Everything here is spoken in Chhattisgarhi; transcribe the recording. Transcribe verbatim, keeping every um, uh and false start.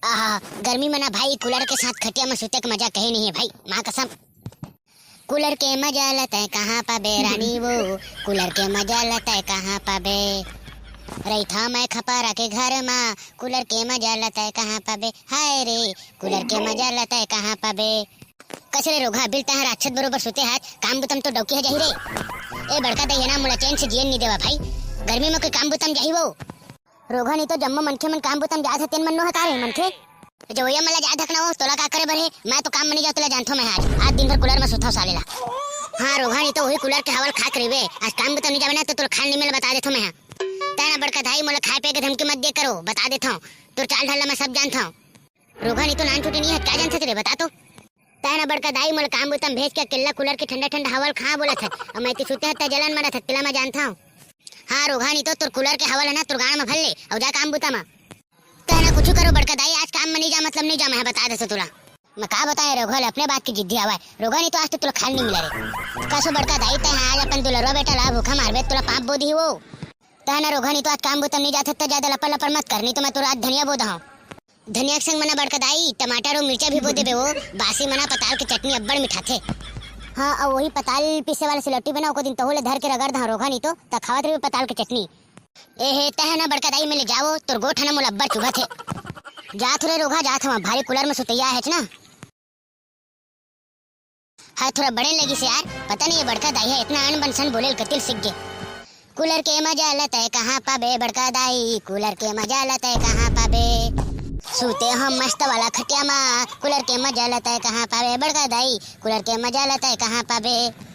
आहा, गर्मी में ना भाई, कूलर के साथ खटिया में सुते के मजा कहीं नहीं है भाई, माँ कसम। कूलर के मजा ल तैं कहाँ पाबे रानी वो, कूलर के मजा ल तैं कहाँ पाबे। रहिथा मैं खपरा के घर मा, कूलर के मजा ल तैं कहाँ पाबे। हाय रे, कूलर के मजा ल तैं कहाँ पाबे। कस रे रोगहा, बिल तैं ह राक्षस बरोबर सुते हस, काम बुता म तो डौकी ह जाही रे। ए बड़का दाई ह ना, मोला चैन से जियन नी देवा भाई, गर्मी में कोई काम बुता म जाही वो। रोगहा, नी तो जम्मो मनखे मन काम बुता म जात हे, तेन मन नो ह का रे मनखे? जवैया मन ला जात हक ना वो, तोला का करे बर हे? मैं तो काम म नी जाव, तोला जानथो मैं आज। आज दिन भर कूलर म सुथव साले ला। हाँ रोगहा, नी तो वही कूलर के हवा ल खात रहिबे। आज काम बुता म नी जाबे ना तो तोला खान नी मिले, बता देथो मैं हा। तैं ना बड़का दाई, मोला खाए पिए के धमकी मत दे करो, बता देथो। तोर चाल ढाल ला मैं सब जानथो। रोगहा, नी तो नान छुटी नी हे, का जानथस रे, बता तो। तैं ना बड़का दाई, मोला काम बुता म भेज के अकेल्ला कूलर के ठंडा ठंडा हवा ल खा बोलत हस, अउ मैं एती सुते हस त जलन मरत हस, तेला मैं जानथव। हाँ रोगहा, नी तो तोर कूलर के हवा ल ना तोर गांड म भर ले, अउ जा काम बुता म। तैं ना कुछु करो बड़का दाई, आज काम म नी जा, मतलब नी जा, मैं बता देसो तोला। मैं का बताएं रोगहा ल, अपने बात के जिद्दी हवय। रोगहा, नी तो आज तो तोला खाए ल नी मिला रे। कसो बड़का दाई, तैं आज अपन दुलरवा बेटा ला भूखा मारबे, तोला पाप बोध ही वो। तैं ना रोगहा, नी तो आज काम बुता म नी जाथस त जादा लपर लपर मत कर, नी तो मैं तोला आज धनिया बो दहूं। धनिया के संग म ना बड़का दाई, टमाटर अउ मिर्चा भी बो देबे वो, बासी म ना पताल के चटनी अब्बड़ मिठाथे। हाँ, अउ वही पताल पीसे वाला सिलौटी बना, ओको दिन तहू ले धर के रगड़ दहूं रोगहा, नी तो त खावत रहिबे पताल के चटनी। ए हे, तैं ह ना बड़का दाई, मैं ले जावो, तोर गोठ ह ना मोला अब्बड़ चुभत हे। जात हंव रे रोगहा, जात हंव, भारी कूलर म सुतइया हेच ना। हाय, थोड़ा बड़े लगिस यार, पता नहीं ये बड़का दाई ह इतना अनबन सन बोले ल कति ल सीख गे। कूलर के मजा ल तैं कहाँ पाबे बड़का दाई, कूलर के मजा ल तैं कहाँ पाबे। सूते हम मस्त वाला खटिया मा, कूलर के मजा ल तैं कहाँ पाबे बड़का दाई, कूलर के मजा ल तैं कहाँ पाबे।